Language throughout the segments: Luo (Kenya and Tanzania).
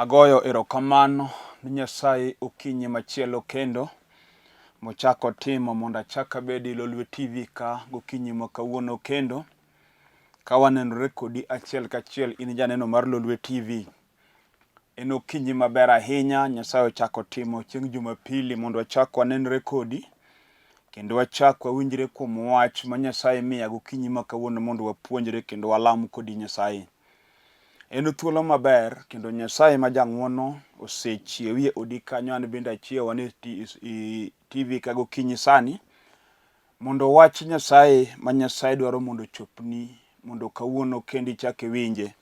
Agoyo erokamano ni Nyasaye okinyi machielo kendo mochako timo mondo achak abed e Lolwe TV ka gokinyi ma kawuono kendo ka wanenore kodi achiel kachiel in janeno mar Lolwe TV. En okinyi maber ahinya, Nyasaye ochako timo chieng' Jumapili mondo wachak wanenre kodi kendo wachak wawinjre kuom wach ma Nyasaye miya gokinyi ma kawuono mondo wapuonjre kendo walam kodi Nyasaye. En thuolo maber kendo Nyasaye ma jang'wono osechiewi e odi kanyo an bende achiewa ni TV ka gokinyi sani mondo wach Nyasaye ma Nyasaye dwaro mondo ochopni mondo kawuono kendo ichak iwinje.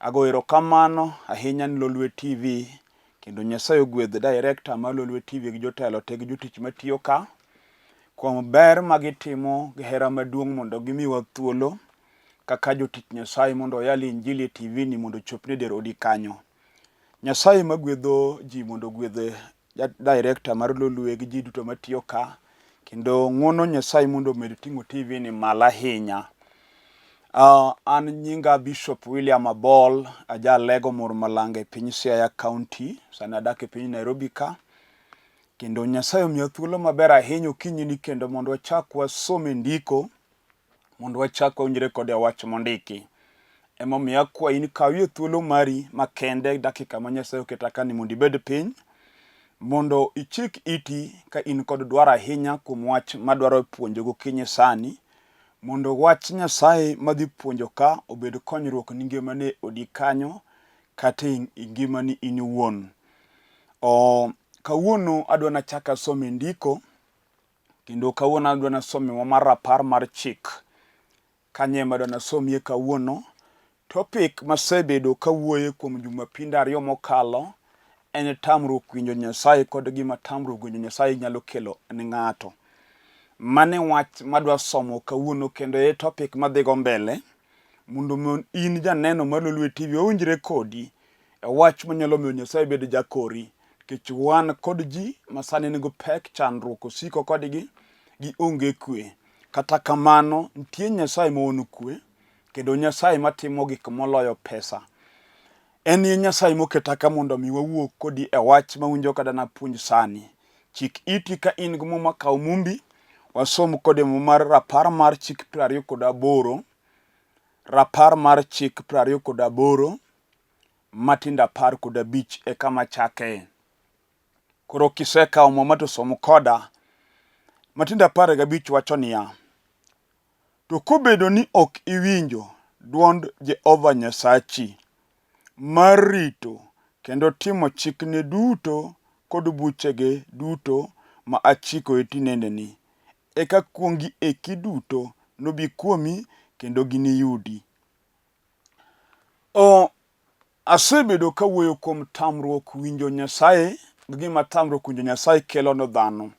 Ago erokamano ahinya ni Lolwe TV kendo Nyasaye ogwedh director mar Lolwe TV gi jotelo te gi jotich matiyo ka kuom ber ma gitimo gi hera maduong' mondo gimiwa thuolo kaka jotich Nyasaye mondo oyal injili e TV ni mondo ochopni e dier odi kanyo. Nyasaye magwedho ji mondo ogwedh director mar Lolwe gi ji duto matiyo ka kendo ng'wono Nyasaye mondo omed ting'o TV ni malo ahinya. An nyinga Bishop William Abol, aja Lego Mor Malanga e piny Siaya County, sani adak e piny Nairobi ka. Kendo Nyasaye omiya thuolo maber ahinya okinyi ni kendo mondo wachak wasom e ndiko mondo wachak wawinjre kode wach mondiki. Emomiyo akwayi ni kawie thuolo mari makende dakika ma Nyasaye oketa ka ni mondo ibed piny mondo ichik iti ka in kod dwaro ahinya kuom wach madwaro puonjo gokinyi sani mondo wach Nyasaye madhi puonjo ka obed konyruok ni ngimani e odi kanyo kata e ngimani in iwuon. O, kawuono adwa nachak asom e ndiko Kendo kawuono adwa nasomie muma mar rapar mar chik. Kanyo ema adwa nasomie kawuono. Topic masebedo kawuoye kuom jumapinde ariyo mokalo en tamruok winjo Nyasaye kod gima tamruok winjo Nyasaye nyalo kelo ne ng'ato. Mano e wach madwa somo kawuono kendo e topic madhigo mbele mondo mi in janeno mar Lolwe TV wawinjre kodi e wach manyalo miyo Nyasaye bed jakori. Nikech wan kod ji ma sani nigi pek, chandruok osiko kodgi, gionge kwe. Kata kamano, nitie Nyasaye ma wuon kwe, kendo Nyasaye matimo gik moloyo pesa. En e Nyasaye moketa ka mondo mi wawuo kodi e wach mawinjo ka danapuonj sani. Chik iti ka in gi muma, kaw mumbi, wasom kode muma mar rapar mar chik 28, rapar mar chik 28, matindo 15 e kama chakee. Koro kisekawo muma to som koda. Matindo 15 wacho niya, To kobedo ni ok iwinjo dwond Jehova Nyasachi mar rito kendo timo chikne duto kod buchege duto ma achikoi tinendeni, eka kuong'i eki duto nobi kuomi kendo giniyudi. O, asebedo kawuoyo kuom tamruok winjo Nyasaye gi gima tamruok winjo Nyasaye kelo ne dhano.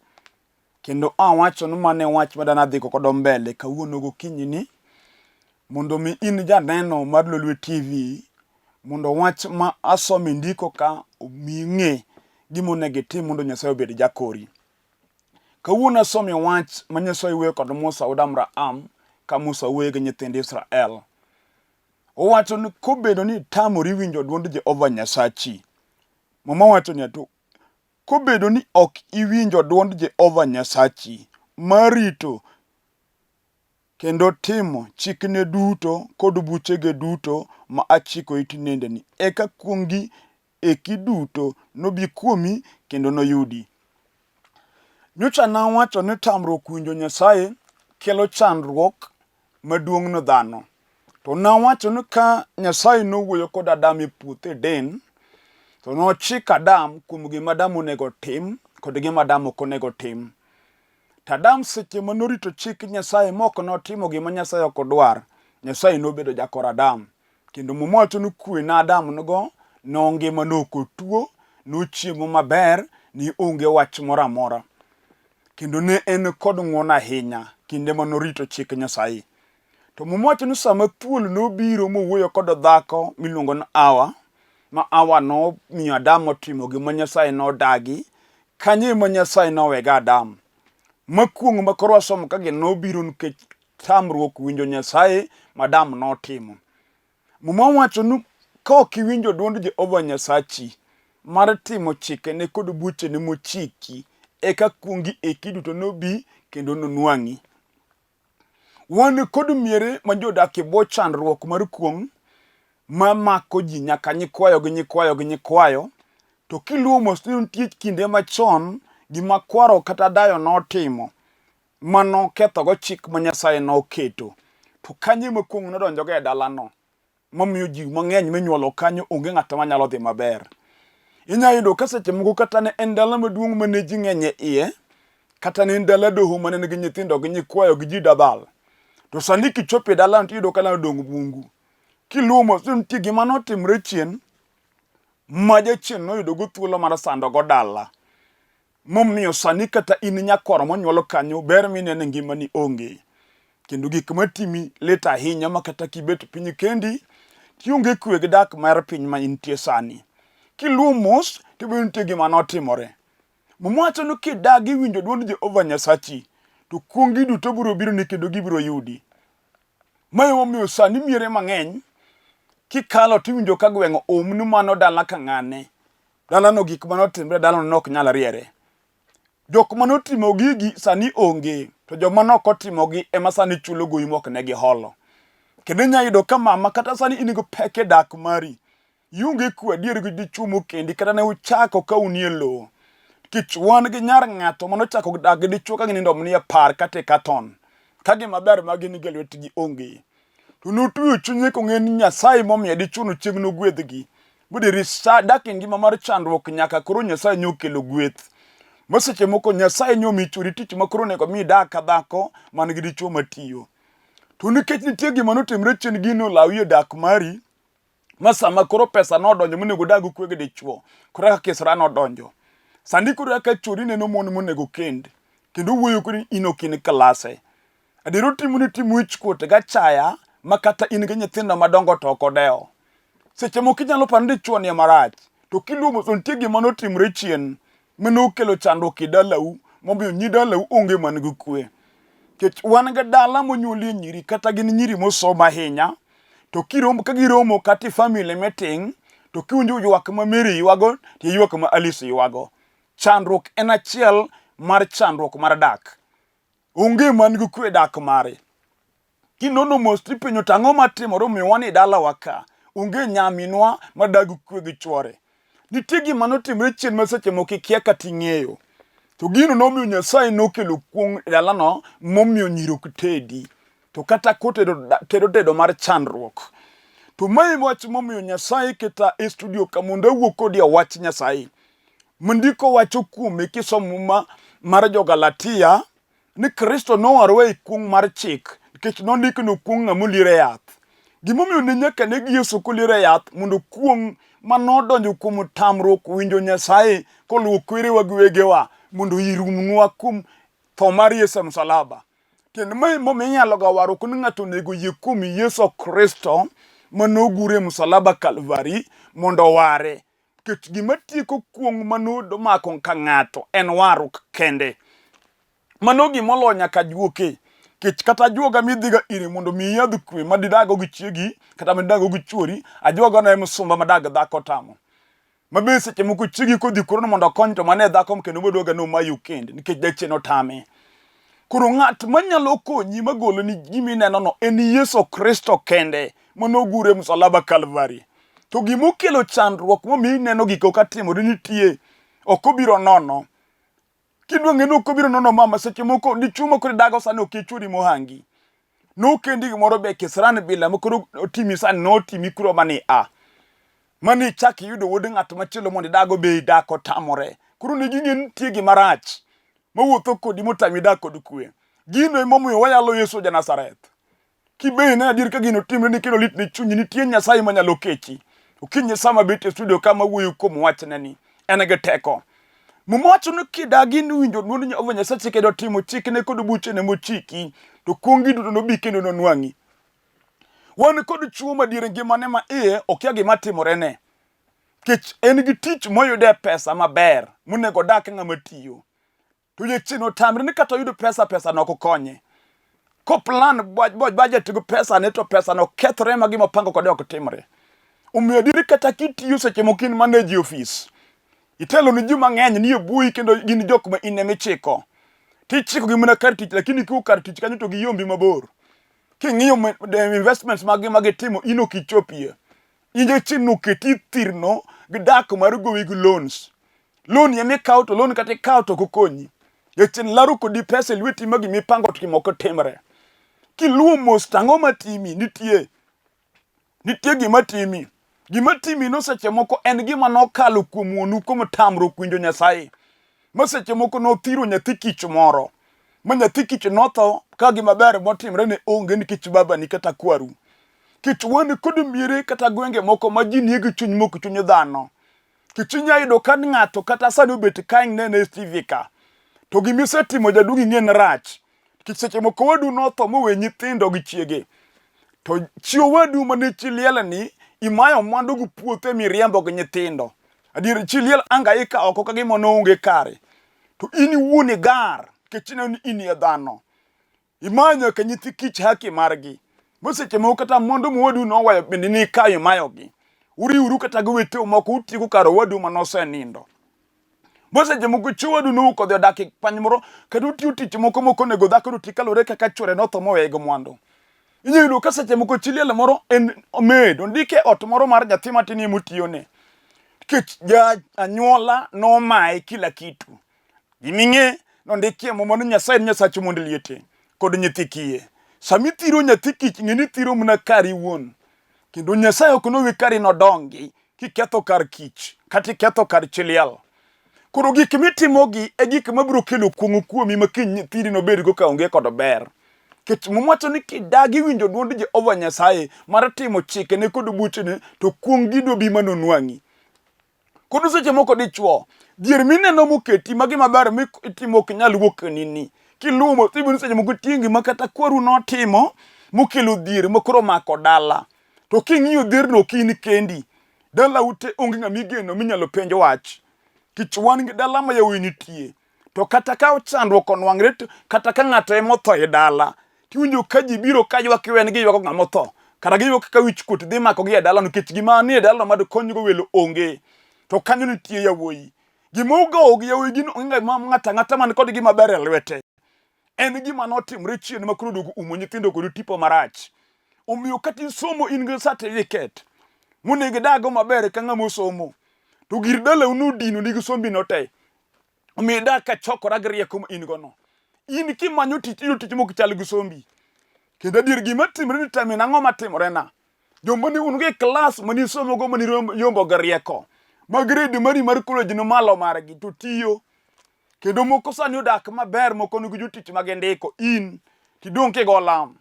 Kendo awacho ni mano e wach ma dana adhigo kodo mbele kawuono gokinyi ni mondo mi in janeno mar Lolwe TV mondo wach ma asomo e ndiko ka omi ing'e gima onego itim mondo Nyasaye obed jakori. Kawuono asomi wach ma Nyasaye wuoyo kod Musa wuod Abraham ka Musa wuoyo gi nyithind Israel. Owacho ni kobedo ni itamori winjo dwond Jehova Nyasachi. Muma wacho niya to kobedo ni ok iwinjo dwond Jehova Nyasachi mar rito kendo timo chikne duto kod buchege duto ma achikoi tinendeni, eka kuong'gi eki duto nobi kuomi kendo noyudi. Nyocha nawacho ni tamruok winjo Nyasaye kelo chandruok maduong' ne dhano. To nawacho ni ka Nyasaye nowuoyo kod Adam e puoth Eden, to nochiko Adam kuom gima Adam onego otim kod gima Adam ok onego otim. To Adam seche ma norito chik Nyasaye ma ok notimo gima Nyasaye ok odwar, Nyasaye nobedo jakor Adam. Kendo Muma wacho ni kwe na Adam nigo nongima ne ok otuo, nochiemo maber, ne onge wach moro amora. Kendo ne en kod ng'wono ahinya kinde ma norito chik Nyasaye. To Muma wacho ni sama thuol nobiro mowuoyo kod dhako miluongo ni Hawa, ma Hawa nomiyo Adam otimo gima Nyasaye nodagi, kanyo ema Nyasaye nowega Adam. Makuong'o ma koro wasomo ka gi nobiro nikech tamruok winjo Nyasaye ma Adam notimo. Muma wacho ni Ka ok iwinjo dwond Jehova Nyasachi mar timo chikene kod buchene mochiki, eka kuongi eki duto nobi kendo nonwang'i. Wan kod miere ma jodak e bwo chandruok mar kuong' ma mako ji nyaka nyikwayo gi nyikwayo gi nyikwayo. To kiluwo mos ni nitie kinde machon gima kwaro kata dayo notimo ma nokethogo chik ma Nyasaye noketo. To kanyo ema kuong' nodonjogo e dalano. Mamiyo ji mang'eny minyuolo kanyo onge ng'at manyalo dhi maber. Inya yudo ka seche moko kata ne en dala maduong' mane ji ng'eny e iye, kata ne en dala doho mane nigi nyithindo gi nyikwayo gi ji dabal. To sani kichopo e dalano tiyudo ka dala odong' bungu. Kiluwo mos to nitie gima notimre chien ma jachien noyudo go thuolo mar sando go dala. Momiyo sani kata in nyakwaro monyuol kanyo ber mineno e ngimani onge. Kendo gik matimi lit ahinya ma kata kibet piny kendi tionge kwe gi dak mar piny ma intie sani. Kiluwo mos to nitie gima notimore. Muma wacho ni kidagi winjo dwond Jehova Nyasachi to kuongi duto biro bironi kendo gibiro yudi. Ma emomiyo sani miere mang'eny kikalo tiwinjo ka gweng' oum ni mano dala ka ng'ane. Dalano gik mane otimre dalano ne ok nyal riere. Jok mane otimo gigi sani onge, to joma ne ok otimogi ema sani chulo gowi mok ne giholo. Kendo inya yudo ka mama kata sani in gi pek e dak mari, ionge kwe adier gi dichuo mokendi kata ne uchako ka unie lowo. Nikech wan gi nyar ng'ato mane ochako dak gi dichuo ka ginindo mana e par kata e katon, ka gima ber ma gin go e lwetgi onge. To notweyo chunye kong'eyo ni Nyasaye momiye dichuono chieng' nogwedhgi. Moderi sa dak e ngima mar chandruok nyaka koro Nyasaye nyo kelo gweth. Ma seche moko Nyasaye nyo mi chwori tich ma koro onego mi idag ka dhako man gi dichuo matiyo. To nikech nitie gima notimre chien gino olawi e dak mari, ma sama koro pesa nodonjo monego odag kwe gi dichuo, koro kaka kisra nodonjo. Sani koro kaka chwori neno mon monego kend, kendo wuoyo kodi in ok in klase. Adier otimo ni tim wichkuot gachaya ma kata in gi nyithindo madongo to ok odewo. Seche moko inyalo paro ni dichuo ni marach, to kiluwo mos to nitie gima notimre chien mane okelo chandruok e dalau momiyo nyi dalau onge man gi kwe. Nikech wan gi dala monyuolie nyiri kata gin nyiri mosomo ahinya, to kiromo ka giromo kata e family meeting to kiwinjo ywak ma Mary ywago to ywak ma Alice ywago. Chandruok en achiel mar chandruok mar dak. Onge man gi kwe dak mare. Kinono mos tipenjo to ang'o matimore omiyo wan e dalawa ka onge nyaminwa madag kwe gi chwore. Nitie gima notimre chien ma seche moko ikia kata ing'eyo. To gino nomiyo Nyasaye nokelo kuong' e dalano momiyo nyiri ok tedi. To kata kotedo tedo tedo mar chandruok. To mae wach momiyo Nyasaye keta e studio ka mondo awuo kodi e wach Nyasaye. Ndiko wacho kuome kisomo Muma mar Jo-Galatia ni Kristo nowarowa e kuong' mar chik nikech nondik ni okuong' ng'ama olier e yath. Gimomiyo ne nyaka neg Yesu kolier e yath mondo kuong' ma nodonjo kuom tamruok winjo Nyasaye koluwo kwerewa gi wegewa mondo irumnwa kuom tho mar Yesu e msalaba. Kendo mae momiyo inyalo ga warruok ni ng'ato onego yie kuom Yesu Kristo ma nogur e msalaba Kalvari mondo oware. Nikech gima tieko kuong' ma nomako ka ng'ato en warruok kende. Mano gima oloyo nyaka ajuoke. Nikech kata ajuoga midhiga ire mondo omiyi yadh kwe ma didago gi chiegi kata ma didago gi chuori, ajuoga no e misumba ma dag dhako otamo. Ma be seche moko chiegi kodhi kuro ni mondo okony to mano e dhako kendo modwoga ni omayi okend nikech jachien otame. Koro ng'at manyalo konyi magoloni gima inenono en Yesu Kristo kende manogure e msalaba Kalvari. To gima okelo chandruok momiyo ineno gik ka timore nitie ok obiro nono. Kidwa ng'e ni ok obiro nono mama seche moko dichuo ma koro idago sani ok ichuri mohangi. Nokendi gimoro be kisran bila ma koro otimi sani notimi kuro mani a. Mani ichak iyudo wuod ng'at machielo mondo idago be idak otamore. Koro ne ging'e ni nitie gima rach mawuotho kodi motami dak kod kwe. Gino emomiyo wayalo Yesu ja Nazareth. Kibed ne adier ka gino timre ni kendo lit ne chunyi, nitie Nyasaye manyalo kechi. Okinyi sama bet e studio kama wuoyo kuom wachne ni en gi teko. Muma wacho ni kidagi ni winjo dwond Jehova Nyasachi kendo timo chikne kod buchene mochiki, to kuong'i duto nobi kendo nonwang'i. Wan kod chuo madier ngimane ma iye okia gima timorene. Nikech en gi tich moyude pesa maber monego odak ng'ama tiyo. To jachien otamre ni kata oyud pesa, pesa no ok okonye. Ko plan budget gi pesa ne to pesa no kethre ma gima opango kode ok timre. Omiyo adier kata kitiyo seche moko in manage e ofis, itelo ne ji mang'eny nie bwoyi kendo gin jok ma in ema ichiko. Tichikogi mana kar tich lakini kiwuok kar tich kanyo to giyombi mabor. King'iyo investments maggi ma gitimo in ok ichopie. In jachien noketi thirno gi dak mar gowi gi loans. Loan ema ikawo to loan kata ikawo to ok okonyi. Jachien laro kodi pesa e lweti ma gima ipango to gima ok timre. Kiluwo mos to ang'o matimi? Nitie. Nitie gima timi. Gima timi no seche moko en gima nokalo kuom wuonu kuom tamruok winjo Nyasaye. Ma seche moko nothiro nyathi kich moro. Ma nyathi kich notho ka gima ber motimre ne onge nikech babani kata kwaru. Kech wan kod miere kata gwenge moko ma ji nie gi chuny mok chuny dhano. Kech inya yudo ka ng'ato kata sani obet ka inene e TV ka. To gima isetimo jaduong' ing'e ni rach. Nikech seche moko owadu notho mowe nyithindo gi chiege. To chi owadu mane chi liel ni imayo mwandu gi puothe miriembo gi nyithindo. Adier chi liel angaika oko ka gima noonge kare. To in iwuon igar nikech ineno ni in e dhano. Imayo nyaka nyithi kich haki margi. Ma seche moko kata mwandu ma owadu noweyo bende nikayo imayogi. Uriwru kata gi oweteu moko utieko kar owadu ma nosenindo. Ma seche moko chi owadu nowuok odhi odak e pany moro kata otiyo tich moko mok onego dhako oti kaluwore kaka chwore notho moweye gi mwandu. Inyalo yudo ka seche moko chi liel moro en maid ondike e ot moro mar nyathi matin ema otiyone. Nikech ja anyuola nomaye kila kitu. Gima ing'e nondikie muma ni Nyasaye en Nyasach mond liete kod nyithi kiye. Sama ithiro nyathi kich ng'e ni ithiro mana kari iwuon. Kendo Nyasaye ok nowe kari nodongi kiketho kar kich kata iketho kar chi liel. Koro gik mitimogi e gik mabiro kelo kuong'o kuomi ma kiny nyithindi nobedgo ka onge kod ber. Nikech Muma wacho ni kidagi winjo dwond Jehova Nyasaye mar timo chikene kod buchene to kuong' gi dobi ma nonwang'i. Koro seche moko dichuo, dhier mineno moketi magi maber mitimo ok nyal wuok nini. Kiluwo mos ibiro seche moko tiengi ma kata kwaru notimo mokelo dhier ma koro omako dala. To king'iyo dhierno ok in kendi. Dalau te onge ng'ama igeno minyalo penj wach. Kech wan gi dala ma yawuoyi nitie. To kata ka chandruok onwang're to kata ka ng'ato ema otho e dala, tiwinjo ka ji biro ka ywak iwen giywako ng'ama otho. Kata giywak ka wich kuot dhi makogi e dalano nikech gima nie dalano mad konygo welo onge. To kanyo nitie yawuoyi. Gima ogowo gi yawuoyi gin onge ng'ama ng'ato ang'ata man kod gima ber e lwete. En gima notimre chien ma koro oduogo umo nyithindo kod tipo marach. Omiyo kata isomo in gi certificate monego idag maber ka ng'ama osomo. To gir dalau nodino nigi sombi no te. Omiyo idak ka chokora gi rieko ma in go no. In kimanyo tich iyudo tich mok chal gi sombi. Kendo adier gima timre ni tamin ang'o matimore na? Joma ne un go e klas mane isomogo mane iyombo gi rieko. Ma grade mari mar college ni malo margi to tiyo. Kendo moko sani odak maber moko nigi jotich ma gindiko. In tidong' kigo lam.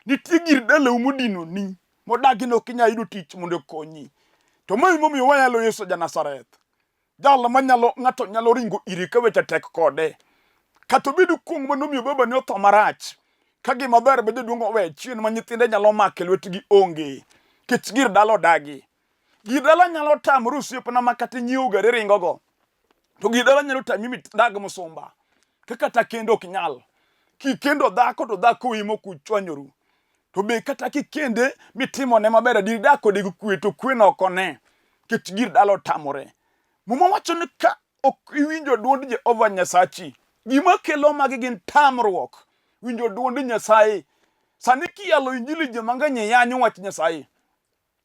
Nitie gir dalau modinoni modagi ni ok inyal yudo tich mondo okonyi. To ma emomiyo wayalo Yesu ja Nazareth. Jal ma nyalo ng'ato nyalo ringo ire ka weche tek kode. Kata obed kuong' ma nomiyo babani otho marach, ka gima ber ma jaduong' owe chien ma nyithinde nyalo mako e lwetgi onge. Kech gir dala odagi. Gir dala nyalo tamore osiepna ma kata inyiewo gari ringogo. To gir dala nyalo tami midag musumba. Ka kata kendo ok nyal. Kikendo dhako to dhako weyi mok uchwanyoru. To be kata kikende mitimone maber adier idak kode gi kwe to kweno ok one. Nikech gir dala otamore. Muma wacho ni ka ok iwinjo dwond Jehova Nyasachi, gima kelo magi gin tamruok winjo dwond Nyasaye. Sani kiyalo injili ji mang'eny yanyo wach Nyasaye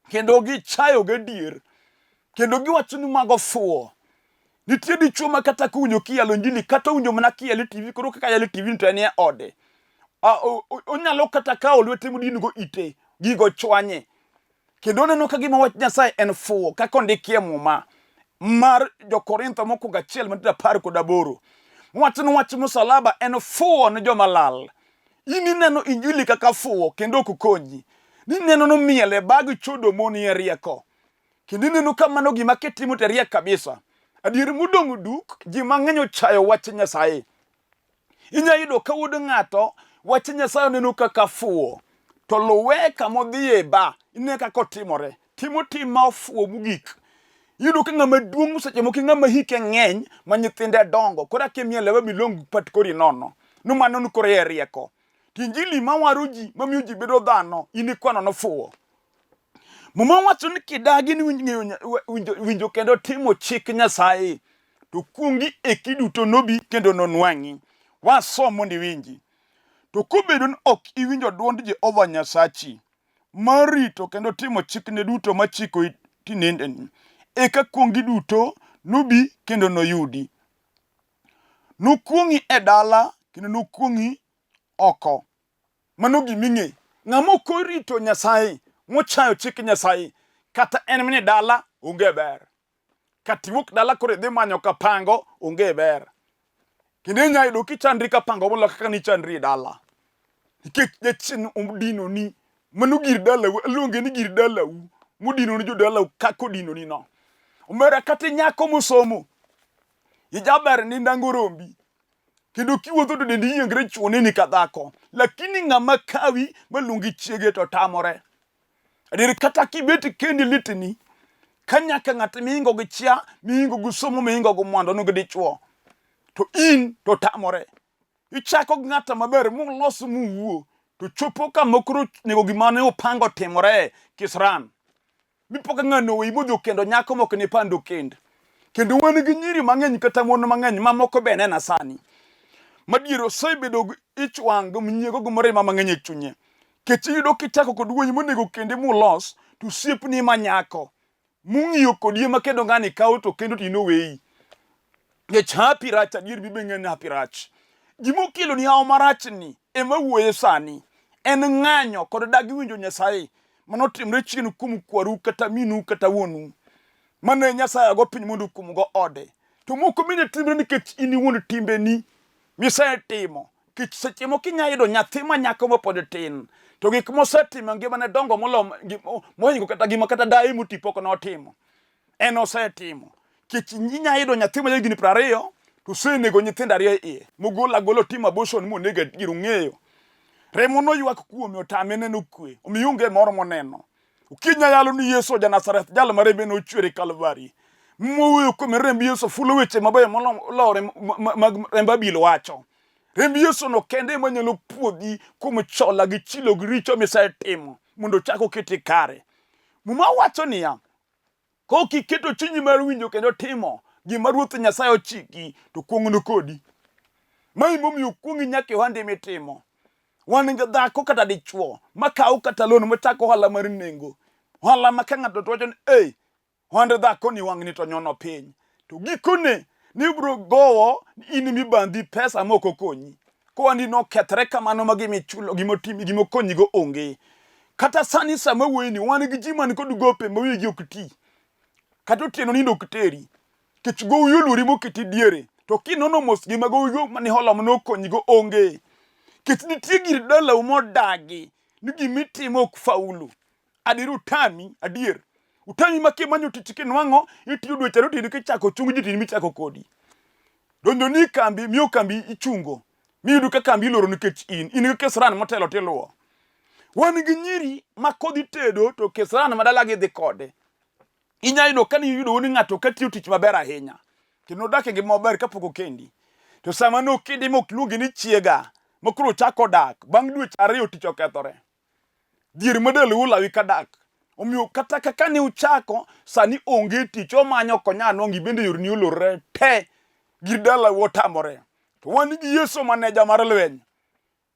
kendo gichayo gadier kendo giwacho ni mago fuwo. Nitie dichuo ma kata kowinjo kiyalo injili kata owinjo mana kiyalo e TV koro kaka yalo e TV to en e ode. Onyalo kata kawo lwete modin go ite gigo chwanye. Kendo oneno ka gima wach Nyasaye en fuwo kaka ondiki e Muma mar Jo-Korintho mokwongo achiel matindo 18. Wacho ni wach musalaba en fuwo ne joma lal. In ineno injili kaka fuwo kendo ok konyi. Nineno no miel e bag chodo mon e rieko. Kendo ineno ka mano gima kitimo to riek kabisa. Adier modong' duk, ji mang'eny ochayo wach Nyasaye. Inya yudo ka wuod ng'ato wach Nyasaye oneno kaka fuwo, to luwe kama odhiye ba, ine kaka otimore. Timo tim ma ofuwo mogik. Iyudo ka ng'ama duong' seche moko ng'ama hike ng'eny ma nyithinde dongo, koro akimiye lewe milong pat kori nono. No mano ni koro e rieko. To injili ma waro ji, mamiyo ji bedo dhano, in ikwano nofuwo. Muma wacho ni kidagi ni winjo, winjo kendo timo chik Nyasaye, to kuongi eki duto nobi kendo nonwang'i. Wasom mondo iwinji. To kobedo ni ok iwinjo dwond Jehova Nyasachi, mar rito kendo timo chikne duto machiko tinendeni, eka kuongi duto nobi kendo noyudi. Nokuong'i e dala kendo nokuong'i oko. Mano gima ing'e. Ng'ama ok orito Nyasaye, mochayo chik Nyasaye, kata en mana e dala, onge ber. Kata iwuok dala koro idhi manyo kapango, onge ber. Kendo inya yudo kichandri kapango moloyo kaka nichandri e dala. Nikech jachien odinoni, mano gir dalau, aluonge ni gir dalau, modinoni jodalau kaka odinoni no. Omera kata nyako mosomo, ijaber nindango rombi, kendo kiwuotho to dendi yiengre chwo neni ka dhako lakini ng'ama kawi maluongi chiege to tamore adier kata kibet kendi litni ka nyaka ng'at mihingo gi chia mihingo gi somo mihingo gi mwando onego dichwo to in to tamore ichako gi ng'at maber mulos muwuo to chopo kama koro nego gima ne upango timore kisran Mipo ka ng'ano oweyi modhi okendo nyako mok ne pando kend. Kendo wan gi nyiri mang'eny kata mon mang'eny mamoko be nena sani. Madier osebedo gi ich wang' gi nyiego gi mirima mang'eny e chunye. Kech iyudo kichako kod wuoyi monego kende mulos to osiepni ma nyako mung'iyo kodi ema kendo ng'ani kawo to kendo to in oweyi. Nikech hapi rach adier bibe ng'e ni hapi rach. Gima okelo ni hawo marachni ema wuoye sani en ng'anyo kod dagi winjo Nyasaye mano timre chien kuom kwaru kata minu kata wuonu mane Nyasaye ago piny mondo okumgo ode. To moko bende timre nikech in iwuon timbeni misetimo. Kech seche moko inya yudo nyathi ma nyako ma pod tin to gik mosetimo e ngimane dongo molo mohingo kata gima kata daye moti pok notimo. En osetimo. Kech inya yudo nyathi ma jahigni 20 to osenego nyithindo ariyo e iye mogolo agola otimo abortion monego adier ong'eyo. Remo noywak kuome otame neno kwe omiyo onge moro moneno. Okinyi ayalo ni Yesu ja Nazareth jal ma rembe nochwer e Kalvari. Mowuoyo kuome remb Yesu fulo weche mabeyo moloyo mag remb Abil wacho. Remb Yesu no kende ema nyalo puodhi kuom chola gi chilo gi richo misetimo mondo ochak oketi kare. Muma wacho niya, Kok iketo chunyi mar winjo kendo timo gima Ruoth Nyasaye ochiki, to kuong' ni kodi. Ma emomiyo okuong'i nyaka e ohandi mitimo. Wan gi dhako kata dichwo makawo kata loan mochako ohala mar nengo. Ohala ma ka ng'ato to wacho ni ei, ohand dhako ni wang'ni to nyono piny. To gikone ni ibiro gowo in mibandhi pesa ma ok okonyi. Kowandi nokethre kamano ma gima ichulo gima otimi gima okonyigo onge. Kata sani sama wuoyini wan gi ji man kod gope ma wigi ok ti. Kata otieno nindo ok teri. Kech gowi oluori moketi diere. To kinono mos gima gowigo mane hola mane okonyigo onge. Kech nitie gir dalau modagi ni gimitimo ok faulu. Adier utami, adier. Utami ma kimanyo tich kinwang'o, itiyo dweche ariyo tiyudo kichako chung ji tini michako kodi. Donjo ni kambi, miyo kambi ichungo. Miyudo ka kambi iloro nikech in. In gi kisran motelo tiluwo. Wan gi nyiri ma kodhi tedo to kisran ma dalagi dhi kode. Inya yudo ka niyudo ni ng'ato ka tiyo tich maber ahinya. Kendo odak e ngima maber kapok okendi. To sama nokendi mok luonge ni chiega, ma koro ochako dak, bang' dweche ariyo tich okethore. Dhier ma del ulawi ka dak. Omiyo kata kaka ne uchako, sani onge tich, omanyo ok onyal nwang'o, bende yorni olorre te. Gir dalau otamore. To wan gi Yesu maneja mar lweny,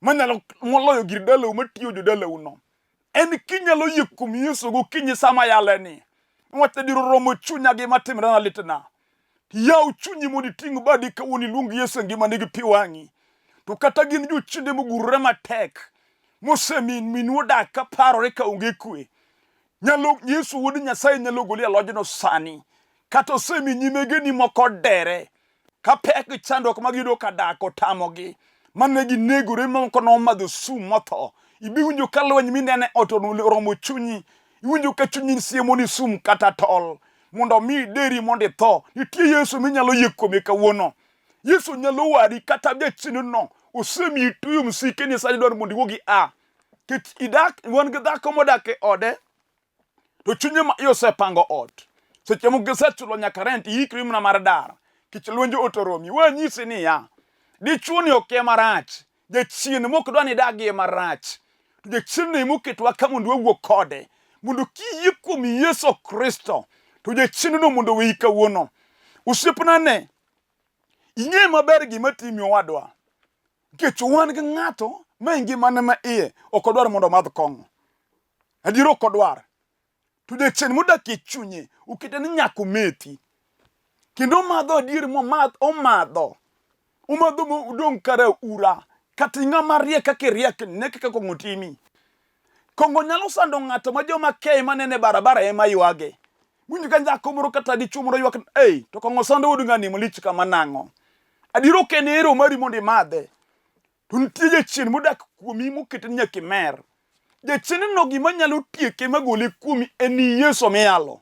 manyalo moloyo gir dalau matiyo jodalau no. En kinyalo yie kuom Yesu gokinyi sama yale ni, niwach adier oromo chunya gi matimre na litna. Yaw chunyi mondo iting' badi kawuono iluong Yesu e ngimani gi pi wang'i. To kata gin jochiende mogurore matek, mosemi minu odak ka parore ka onge kwe. Nyalo Yesu wuod Nyasaye nyalo goli e lojno sani. Kata osemi nyimegeni moko dere. Ka pek gi chandruok ma giyudo ka dak otamogi, mane ginegore moko nomadho sum motho. Ibi winjo ka lweny minene ot oromo chunyi. Iwinjo ka chunyi siemo ni sum kata tol mondo omi ideri mondo itho. Nitie Yesu minyalo yie kuome kawuono. Yesu nyalo wari kata jachien-no osemiyi tuyo msike ni sani dwaro mondo iwuogi a. Kech idak wan gi dhako modak e ode to chunye ma iye osepango ot. Seche moko gisechulo nyaka rent, iikri mana mar dar. Kech lwenj ot oromi. Wanyisi niya, dichuo ni ok ema rach, jachien mok dwa ni idagie marach. To jachien ni emoketowa ka mondo wawuo kode. mondo kiyie kuom Yesu Kristo to jachiendno mondo oweyi kawuono. Osiepna ne, ing'e maber gima timi owadwa. Nikech wan gi ng'ato ma e ngimane ma iye ok odwar mondo omadh kong'o. Adier ok odwar. To jachien modak e chunye okete ni nyaka omethi. Kendo omadho adier momadh omadho. Omadho modong' kara ura. Kata ing'ama riek kaka iriek ne kaka kong'o timi. Kong'o nyalo sando ng'ato ma joma keye manene e barabara ema ywage. Winjo ka nyako moro kata dichuo moro ywak, ei, to kong'o sando wuod ng'ani malich kama nang'o? Adier ok en ero mari mondo imadhe. To nitie jachien modak kuomi mokete ni nyaka imer. Jachiendno gima nyalo tieke magole kuomi en Yesu miyalo.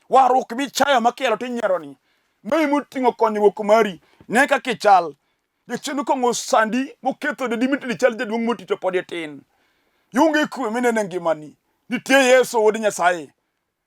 Warruok michayo ma kiyalo to inyiero ni. Ma ema oting'o konyruok mari. Ne kaka ichal. Jachien kong'o sandi moketho dendi mitini chal jaduong' moti to pod itin. Ionge kwe mineno e ngimani. Nitie Yesu wuod Nyasaye.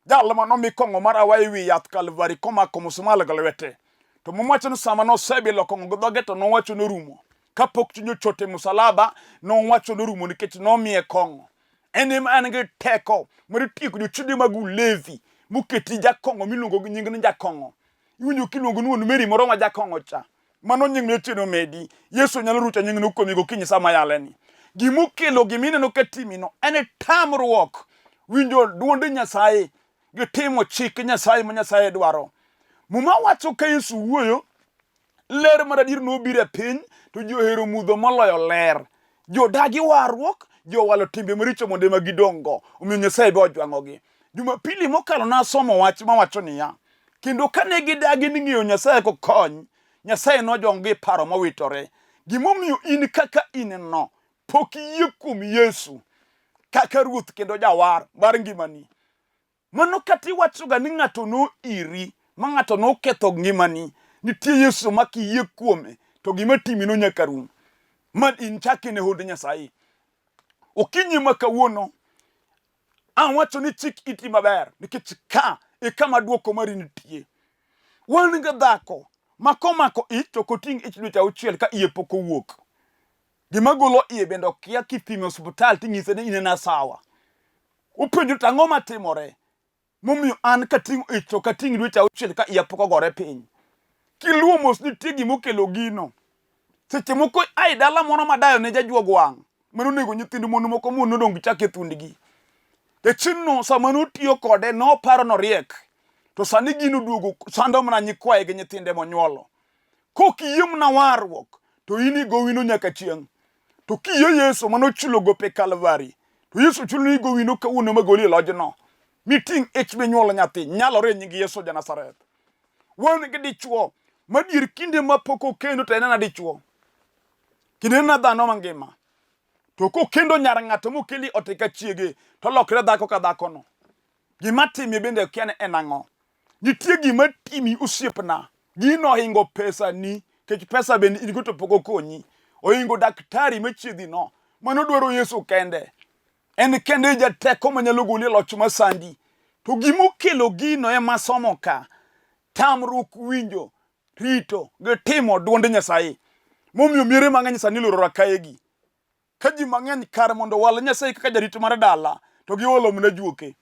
Jal ma nomi kong'o mar awa e wi yath Kalvari komako musmal gi lwete. To Muma wacho ni sama nosebilo kong'o gi dhoge to nowacho norumo. Kapok chunye ochot e musalaba, nowacho norumo nikech nomiye kong'o. En ema en gi teko mar tieko jochiende mag ulevi moketi jakong'o miluongo gi nying ni jakong'o. Iwinjo kiluongo ni wuon Mary moro ma jakong'o cha. Mano nying jachien omedi. Yesu nyalo rucho nyingno kuomi gokinyi sama yaleni. Gimokelo gima ineno ka timino en tamruok winjo duond Nyasaye gi timo chik Nyasaye ma Nyasaye dwaro. Muma wacho ka Yesu wuoyo, ler mar adier nobiro e piny to ji ohero mudho moloyo ler. Ji odagi warruok, ji owalo timbe maricho mondo ema gidong'go. Omiyo Nyasaye be ojwang'ogi. Jumapili mokalo nasomo wach mawacho niya, kendo kane gidagi ni ng'eyo Nyasaye kokony, Nyasaye nojwang'ogi e paro mowitore. Gimomiyo in kaka in no, pok iyie kuom Yesu kaka Ruoth kendo Jawar mar ngimani. Mano kata iwachoga ni ng'ato noiri, ma ng'ato noketho ngimani, nitie Yesu ma kiyie kuome to gima timino nyaka rum. Ma in chak ine hond Nyasaye. Okinyi ma kawuono awacho ni chik iti maber nikech ka e kama dwoko mari nitie. Wan gi dhako ma komako ich to ok oting' ich dweche auchiel ka iye pok owuok. Gima golo iye bende okia kipime e osiptal ting'ise ni in ena sawa. Openjo to ang'o matimore momiyo an kating'o ich to ok ating' dweche auchiel ka iya pok ogore piny. Kiluwo mos nitie gima okelo gino. Seche moko a e dala moro ma dayo ne jajuog wang' mane onego nyithind mon moko mon nodong' gi chak e thundgi. Jachien-no sama notiyo kode noparo noriek to sani gino oduogo sando mana nyikwaye gi nyithinde monyuolo. Kok iyie mana warruok to in igowino nyaka chieng'. To kiyie Yesu mane ochulo gope Kalvari to Yesu chuloni gowino kawuono magoli e lojno miting' ich minyuol nyathi nyalore e nying Yesu ja Nazareth. Wan gi dichuo ma dier kinde ma pok okendo to en ena dichuo. Kendo en ena dhano mangima. To kokendo nyar ng'ato mokeli ot ka chiege to olokre dhako ka dhakono. Gima time bende okia ni en ang'o. Nitie gima timi osiepna. Gino ohingo pesa ni nikech pesa bende in go to pok okonyi. Ohingo daktari machiedhi no. Mano dwaro Yesu kende. En kende e jateko manyalo goli e loch masandi. To gimokelo gino ema somo ka. Tamruok winjo, rito, gi timo duond Nyasaye. Momiyo miere mang'eny sani iloro rakayegi. Ka ji mang'eny kar mondo owal Nyasaye kaka jarit mar dala, to giolo mana ajuoke.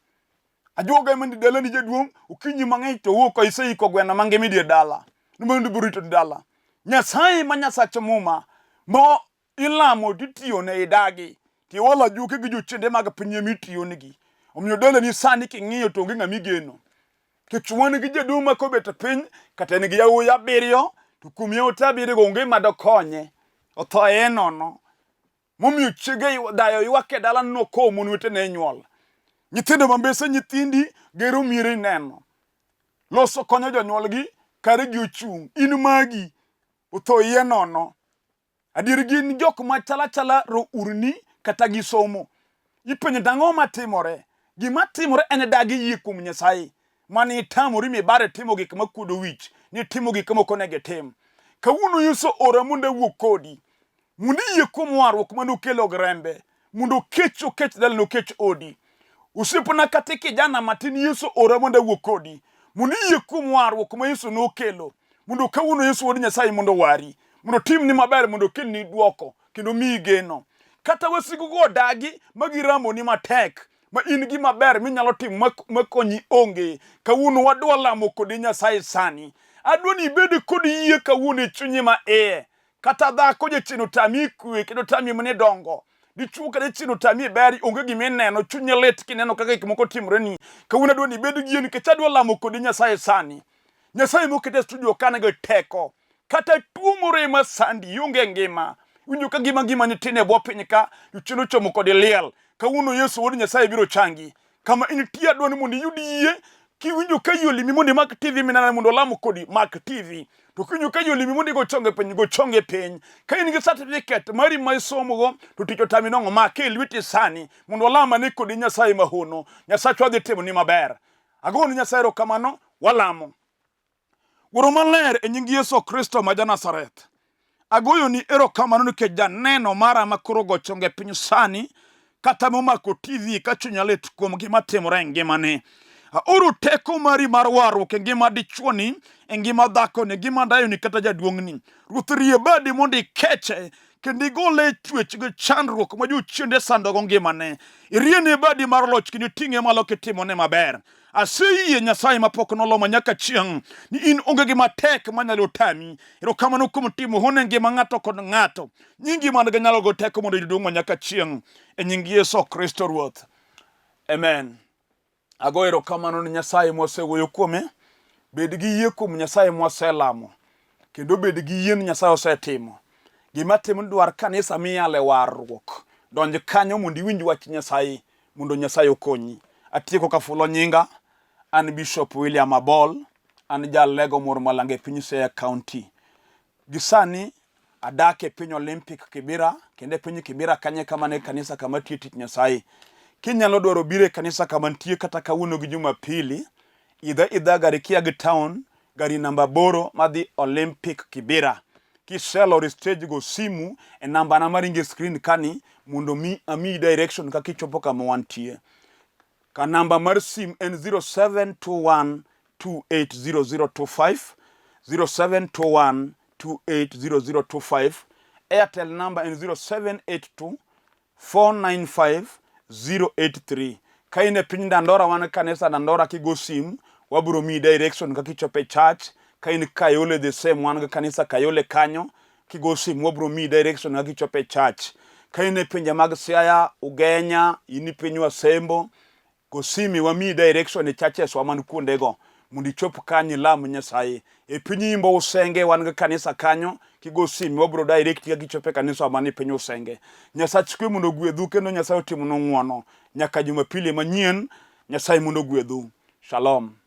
Ajuoga ema ni dalani jaduong', okinyi mang'eny to wuok ka iseiko gweno mangima e dier dala. Ni mondo ibiro rito dala. Nyasaye ma Nyasach Muma, ma ilamo titiyone idagi tiwalo ajuoke gi jochiende mag piny ema itiyonegi. Omiyo dalani sani king'iyo to onge ng'ama igeno. Nikech wan gi jaduong' ma kobet piny kata en gi yawuoyi abiriyo to kuom yawuote abiriyo go onge ma dokonye. Otho e nono. Momiyo chiege dayo ywak e dala nokowo mon wetene e nyuol. Nyithindo ma mbese nyithindi gero miere ineno. Loso konyo jonyuolgi kare gi ochung'. In magi otho iye nono. Adier gin jok ma chala chala rourni kata gi somo. Ipenjo to ang'o matimore? Gima timore en dagi yie kuom Nyasaye. Mane itamori mibare timo gik makuodo wich, nitimo gik mok onego itim. Kawuono Yesu ora mondo awuo kodi. Mondo iyie kuom warruok mane okelo gi rembe. Mondo okech okech dalani okech odi. Osiepna kata kijana matin Yesu ora mondo awuo kodi. Mondo iyie kuom warruok ma Yesu nokelo. Mondo kawuono Yesu wuod Nyasaye mondo owari. Mondo otimni maber mondo okelni dwoko kendo omiyi geno. Kata wasigu go odagi ma giramoni matek. ma in gima ber minyalo timo makonyi onge. Kawuono wadwa lamo kodi Nyasaye sani. Adwa ni ibed kod yie kawuono e chunyi ma iye. Kata dhako jachien otami kwe kendo otami mane dongo. Dichuo kata jachien otami e ber onge gima ineno chunyi lit kineno kaka gik moko timoreni. Kawuono adwa ni ibed gi yie nikech adwa lamo kodi Nyasaye sani. Nyasaye mokete e studio ka nigi teko. Kata tuo moro ema sandi, ionge ngima. Iwinjo ka gima ngima ni tin e bwo piny ka, jochien ochomo kodi liel. Kawuono Yesu wuod Nyasaye biro changi. Kama intie adwa ni mondo iyud yie. Kiwinjo ka yie olimi mondo imak TV mineno mondo olam kodi, mak TV. To kiwinjo ka yie olimi mondo igo chonge piny, go chonge piny. Ka in gi certificate mari ma isomogo to tich otami nong'o, make e lweti sani mondo walam ane kodi Nyasaye mahono. Nyasachwa dhi timoni maber. Agoni Nyasaye erokamano, walamo. Wuoro maler e nying Yesu Kristo ma ja-Nazareth, agoyoni erokamano nikech janeno mara ma koro go chonge piny sani kata momako TV ka chunya lit kuom gima timore e ngimane. Aoro teko mari mar warruok e ngima dichuoni, e ngima dhakoni, e ngima dayoni kata jaduong'ni. Ruoth rie badi mondo ikeche kendo igole e twech gi chandruok ma jochiende sandogo ngimane. Iriene badi mar loch kendo iting'e malo kitimone maber. Aseyie Nyasaye mapok noloma nyaka chieng' ni in onge gi matek manyalo tami. Erokamano kuom timo hono e ngima ng'ato kod ng'ato. Nyingi man gi nyalo go teko mondo oyud duong' nyaka chieng' e nying Yesu Kristo Ruoth. Amen. Ago erokamano ne Nyasaye mwasewuoyo kuome. Bed gi yie kuom Nyasaye mwaselamo kendo bed gi yie ni Nyasaye osetimo. Gima timo dwar kanisa miyale warruok. Donj kanyo mondo iwinj wach Nyasaye mondo Nyasaye okonyi. Atieko kafulo nyinga, an Bishop William Abol, an jalego moro malanga e piny Siaya County. Gi sani adak e piny Olympic Kibera, kendo e piny Kibera kanyo e kama ne kanisa kama tiyo tich Nyasaye. Kinyalo dwaro biro e kanisa kama nitie kata kawuono gi Jumapili, idha idha gari kia gi town, gari namba 8 madhi Olympic Kibera. Kiselor e stage go simu e namba na maringo e screen kani mondo mi amiyi direction kaka ichopo kama wantie. Ka namba mar sim en 0721 280025 0721 280025 Airtel number en 0782 495 083 ka in e piny Dandora wan kanisa Dandora kigo sim wabiro miyi direction kaka ichopo e church ka in Kayole the same wan gi kanisa Kayole kanyo kigo sim wabiro miyi direction kaka ichopo e church ka in e pinje mag Siaya Ugenya in e piny Wasembo Go simi wamiyi direction e churches wa man kuondego mondo ichop kanyo ilam Nyasaye. E piny Imbo Usenge wan gi kanisa kanyo, kigo simi wabiro direct kaka ichopo e kanisa man e piny Usenge. Nyasach kwe mondo ogwedhu kendo Nyasaye otimnu ng'wono. Nyaka Jumapili manyien, Nyasaye mondo ogwedhu. Shalom.